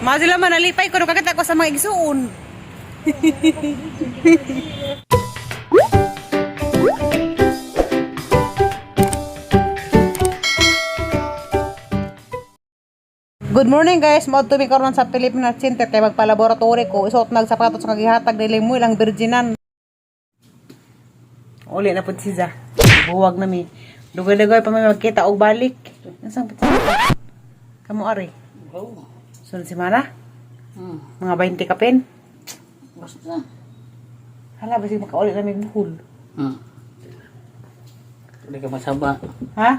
Mao sila man nalipay ko kakita ko sa mga igsuon. Good morning, guys. Mao tumi karon sa Philippine Heart Center kay magpa-laboratory ko. Isuot nag sapatos nga gihatag nila mo ilang virginan. Uli na pud siya. Buwag na mi. Dugay-dugay pa may magkita og balik. Nasaan pud siya? Kamo ari. Oh. Sunod semana? Hmm. Mga 20 kapin. Basta. Hala, basig makauli na may buhol. Hindi ka masaba. Ha?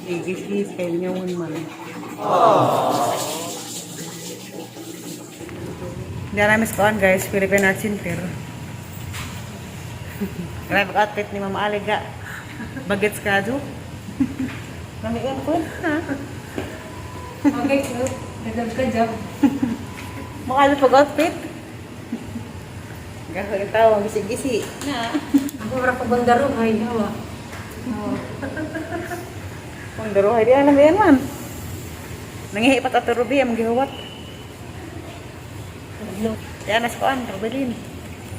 Igis-gis kayo niyo man. Hindi namin sa guys, Philippine Arts Center. Grabe ka outfit ni Mama Aliga. Bagets ka, Jo? Namian ko ha? Okay, so, nagab ka job. Mukha pag outfit. Gagawin tao, gisi-gisi. Na. Ako ra ko bandaro hay hawa. Oh. Kung daruhay di alam yan man. Nangihi pa ato Ruby, ang gihuwat. Yan, nas kuan, Rubilin.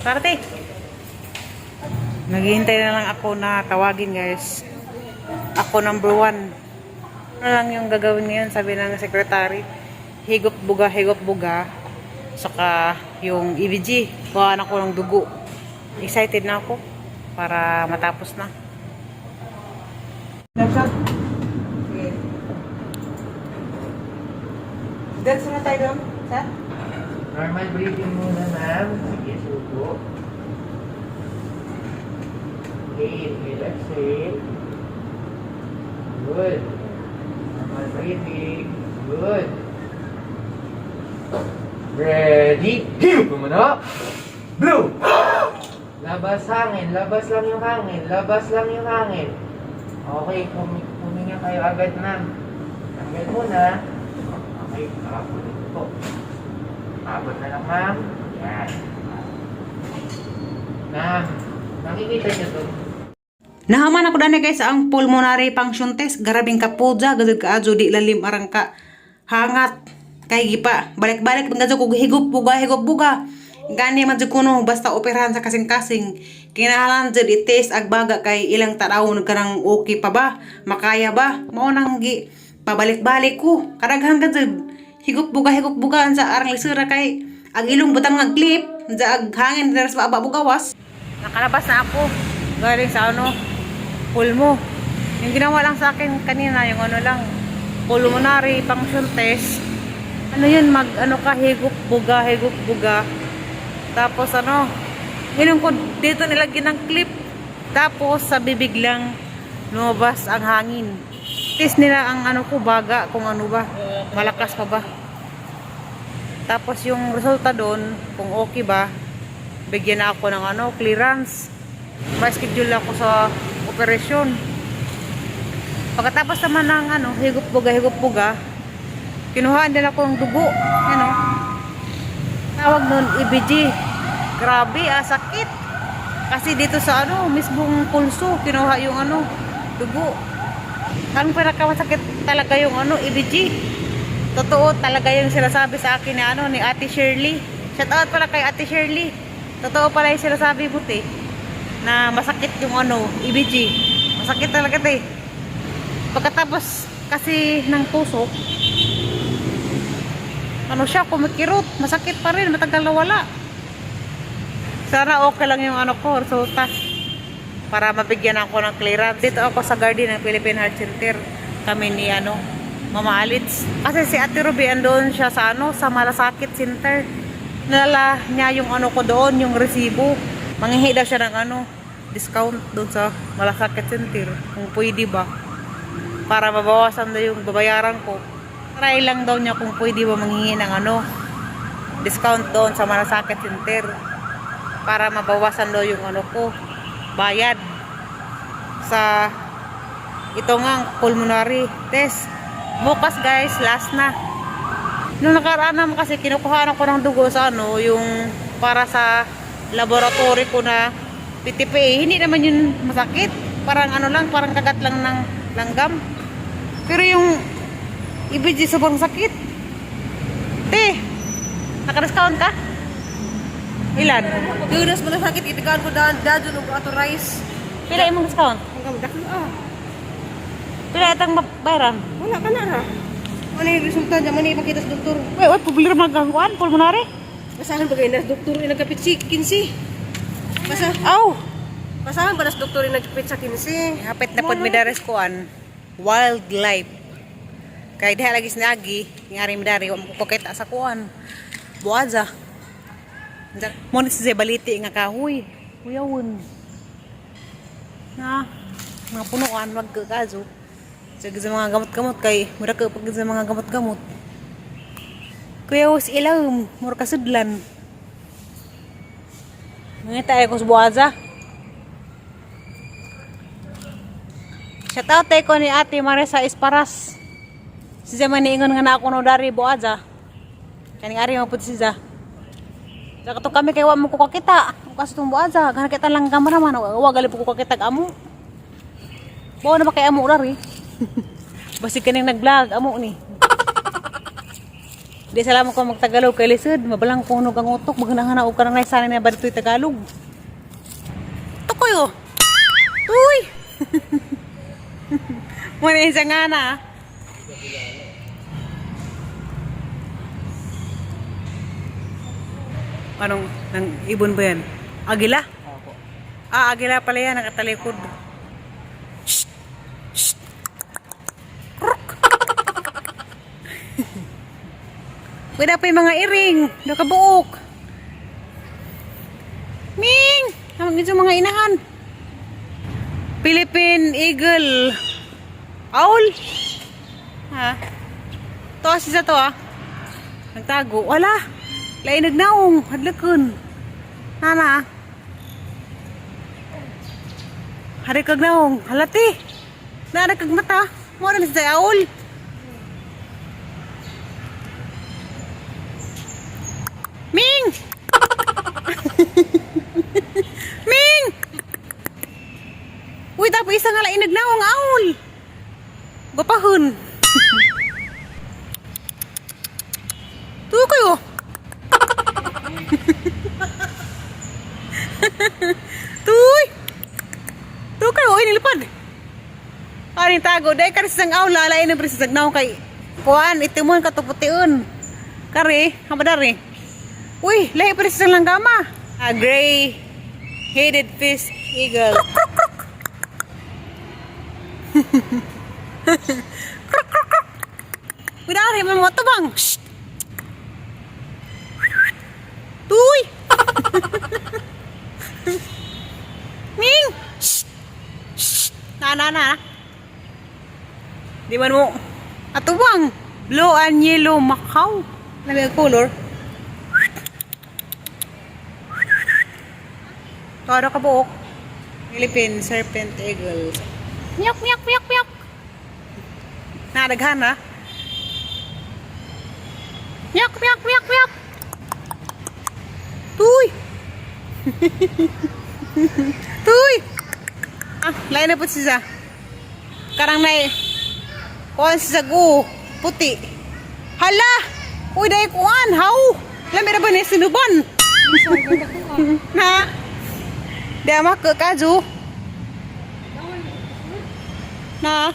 Tara, te. Naghihintay na lang ako na tawagin, guys. Ako number one. Ano lang yung gagawin ngayon, sabi ng secretary. Higop buga, higop buga. Saka yung EBG. Kuhaan ako ng dugo. Excited na ako para matapos na. Laptop. Sige. Diretso na tayo doon, sir? Normal breathing muna, ma'am. Sige, subo. Inhale, inhale, exhale. Good. Normal breathing. Good. Ready? Higop muna. Blow! Labas hangin. Labas lang yung hangin. Labas lang yung hangin. Okay, huminga kayo agad, ma'am. Tanggal muna. Okay, nakapunin po. Abot na lang, ma'am. Yan. Ma'am, nakikita niyo to? Nahaman ako dani, guys, ang pulmonary function test. Garabing kapudya, gadud ka di lalim arang ka hangat. Kay gipa, balik-balik man gadud kog higop buga, higop buga. Gani man jud kuno basta operahan sa kasing-kasing. Kinahanglan jud i-test ag baga kay ilang tan-awon kanang okay pa ba, makaya ba? Mao nang gi pabalik-balik ko. Kadaghan ka jud. Higop buga sa arang lisura kay ag ilong butang nga clip, sa ag hangin dira sa baba bugawas. Nakalabas na ako galing sa ano, pulmo. Yung ginawa lang sa akin kanina, yung ano lang, pulmonary function test. Ano yun, mag ano ka, higop buga, higop buga. Tapos ano, yun ko dito nilagyan ng clip. Tapos sa bibig lang lumabas ang hangin. Test nila ang ano ko, baga, kung ano ba, malakas pa ba. Tapos yung resulta doon, kung okay ba, bigyan na ako ng ano, clearance. Ma-schedule ako sa operasyon. Pagkatapos naman ng ano, higop buga, higop buga, kinuhaan din ako ng dugo. Ano? Tawag nun, EBG. Grabe, ah, sakit. Kasi dito sa ano, mismong pulso, kinuha yung ano, dugo. Ang pinakamasakit talaga yung ano, EBG. Totoo talaga yung sinasabi sa akin ni ano, ni Ate Shirley. Shout out pala kay Ate Shirley. Totoo pala yung sinasabi mo, te, na masakit yung ano, EBG. Masakit talaga, te. Pagkatapos kasi ng tusok, ano siya, kumikirot. Masakit pa rin, matagal na wala. Sana okay lang yung ano ko, resulta. Para mabigyan ako ng clearance. Dito ako sa garden ng Philippine Heart Center. Kami ni ano, Mama Alitz. Kasi si Ate Ruby andoon siya sa ano, sa Malasakit Center. Nalala niya yung ano ko doon, yung resibo. Manghihi daw siya ng ano, discount doon sa Malasakit Center. Kung pwede ba. Para mabawasan na yung babayaran ko. Try lang daw niya kung pwede ba manghingi ng ano, discount doon sa Malasakit Center para mabawasan daw yung ano ko, bayad sa ito nga pulmonary test. Bukas, guys, last na. Nung nakaraan naman kasi kinukuhaan ako ng dugo sa ano, yung para sa laboratory ko na PTPA, hindi naman yun masakit. Parang ano lang, parang kagat lang ng langgam. Pero yung Ibig sobrang sakit. Te, naka-discount ka? Ilan? Dudas mo na sakit itikaan ko daan dadon og ato rice. Pila imong discount? Hanggang daklo ah. Pila itang bayaran? Wala ka na ra. Ano yung resulta niya? Ano ipakita sa doktor? Uy, uy, pabili ra magangkuan, pulmonary. Basahan ba kayo na doktor yung nagkapit si 15? Basa, Aw! basahan ba nas doktor yung nagkapit sa 15? Hapit na pod mi dari sa kuan. Wildlife. Kay diha lagi sinagi, ngari mi dari wa mo kita sa kuan. Buaza. Mo ni siya baliti nga kahoy. Kuyawon. Na mga punuan wag ka kazo. Sa sa mga gamot-gamot kay mura ka pag sa mga gamot-gamot. Kuya us ilaw, mura ka sudlan. Mga tayo ko sa buaza. Shout out ko ni Ate Marisa Esparas. Si Zema niingon nga na ako no dari buaza. Kaning ari mo pud si Za. Sa kato kami kay wa mo ko kakita. Kaso tong buaza, gana kita lang cameraman, wa gali po ko kakita ag amo. Bao na ba kay amo dari? Basig kaning nag-vlog amo ni. Di salamat ko magtagalog kay lisod, mabalang kunog ang utok, maghanahan og kanang sana na baritoy Tagalog. Tukoy oh. Tuy. Muna isa nga na. Anong, nang ibon ba yan? Agila? Opo. Ah, agila pala yan, nakatalikod. Shh! Shh! Kruk! Pwede pa yung mga iring, nakabuok. Ming! Ang yung mga inahan. Philippine Eagle. Owl. Ha? To, sisa to ah. Nagtago. Wala. Lain nagnaong. Hadlakon. Nana. Hari kag naong. Halati. Nana kag mata. Mo na sa owl. Ming! Ming! Uy, tapos isa nga lain nagnaong owl. Gapahon. Tuyo kayo. Tuy! Tuy kayo, oy, nilipad. Aning tago, dahil ka sang aula, alain ang prisang naong kay kuan, itimon katuputiun. Kare, hamadari. Uy, lahi pa rin sa langgama. A gray headed fish eagle. Kruk, kruk, kruk. Uy, man mo tabang. Shh. Tuy! Ming! Shh! Shh! Na, na, na. Di man mo. Atuwang. Blue and yellow Macau. Ano yung color? Toro ka buok. Philippine Serpent Eagle. Miyok, miyok, miyok, miyok. Nadaghan na. Miyok, miyok, miyok, miyok. Tuy! Tuy! Ah, lain na po siya. Karang na Kuan siya go. Puti. Hala! Uy, dahil kuan. How? Lami ra ba ni sinuban? Na? Di ama ka kaju. Na?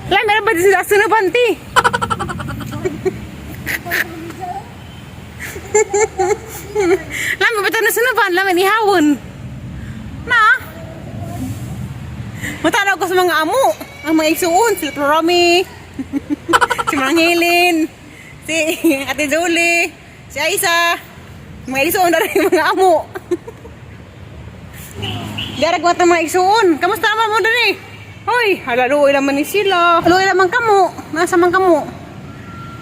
Lami ra ba ni sinuban ti? Lami ba ito na sinuban? Lami ni hawon. Na? Matanaw ko sa mga amo. Ang mga igsuon, sila Romy, si Manghilin, si Ate Julie, si Aisa. Mga igsuon na rin yung mga amo. Darag ko mga igsuon. Kamusta naman mo dali? Hoy, halaluoy laman ni sila. Haluoy laman kamo. Nasa man kamo?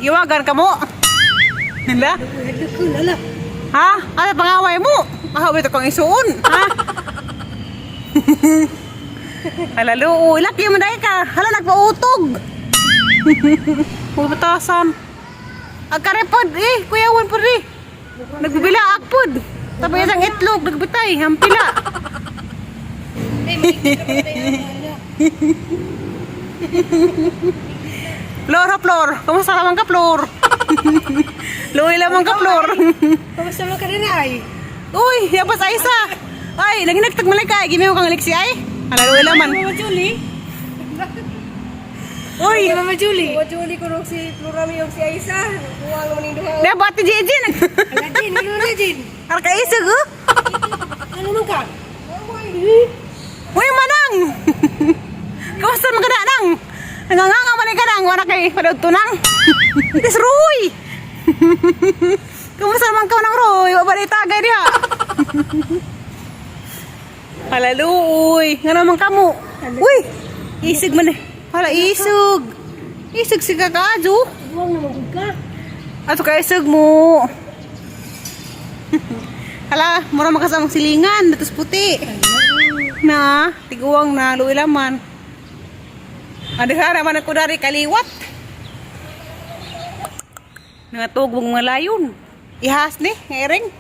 Iwagan kamo. Hala? Ha? Ano pangaway mo? Mahawit akong isuon. Ha? Halaluoy. Laki mo dahil ka. Hala, nagpautog. Pumatasan. Agkarepod eh. Kuya Juan po eh. Nagbibilaak pod. Tapos isang itlog, nagbitay, hampila. Flor, ha, Flor. Kumusta naman ka, Flor? Luwi lamang ka, Flor. Kamusta mo ka rin ay? Uy, yapas ay isa. Ay, lagi nagtagmalay ka. Gimi mo kang liksi ay. Hala, luwi laman. Mama Julie? Uy, Mama Julie? Mama Julie ko si Florami yung si Aisa. Kuha mo ning duha. na ba ti Jejin? Ala Jin, ano na Jin? Arka isog, oh. Ano man ka? Uy, manang! Kamusta man ka na, nang? Nanganganga man ka nang, wala kay padagto nang. Itis Roy! Kamusta naman ka nang Roy? Wa ba na itagay diha? Halaluoy! Nga naman kamo. Uy! Isig man eh. Hala, isog! Isog si kakaadyo. Buwang naman gud ka. Ato ka isog mo. Hala, mura makasamang silingan, datos puti. Na, tiguang na, luwi laman. Adihara man ako dari kaliwat. Nangatog mong malayon. Ihas ni, ngairing.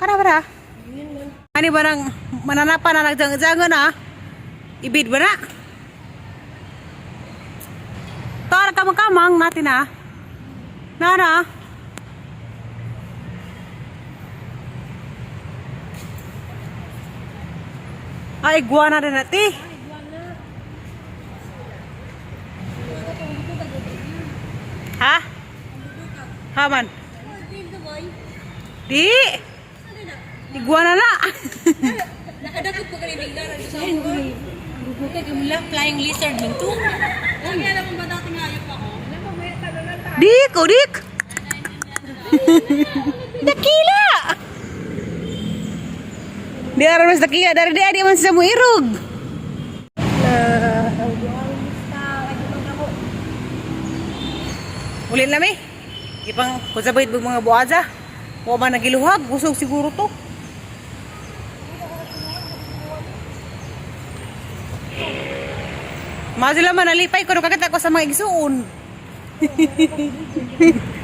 Kara bara. Ani ba nang mananapa na nagjang-jangan na? Ibid ba na? Tara kamang-kamang natin ah. Nana. Ay, iguana rin natin. Ha? Haman? Di! Iguana na! Nakadakot ko kani bigla sa Bukay ka mula flying lizard man to. Ay, alam mo ba dati nga ayop ako? Dik! Oh, dik! Dakila! Di aron mas dakila. Dari di adi man sa mo irog. Na ang buwang basta lagi man ako. Ulin lami. Ipang kusabay mga buaza. Wa man nagiluhag, busog siguro to. Mazila man nalipay ko kakita ko sa mga igsuon.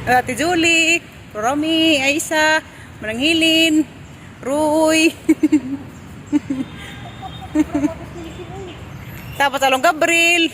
Ate Julie, Romy, Aisa, Mananghilin, Roy. Tapos Along Gabriel.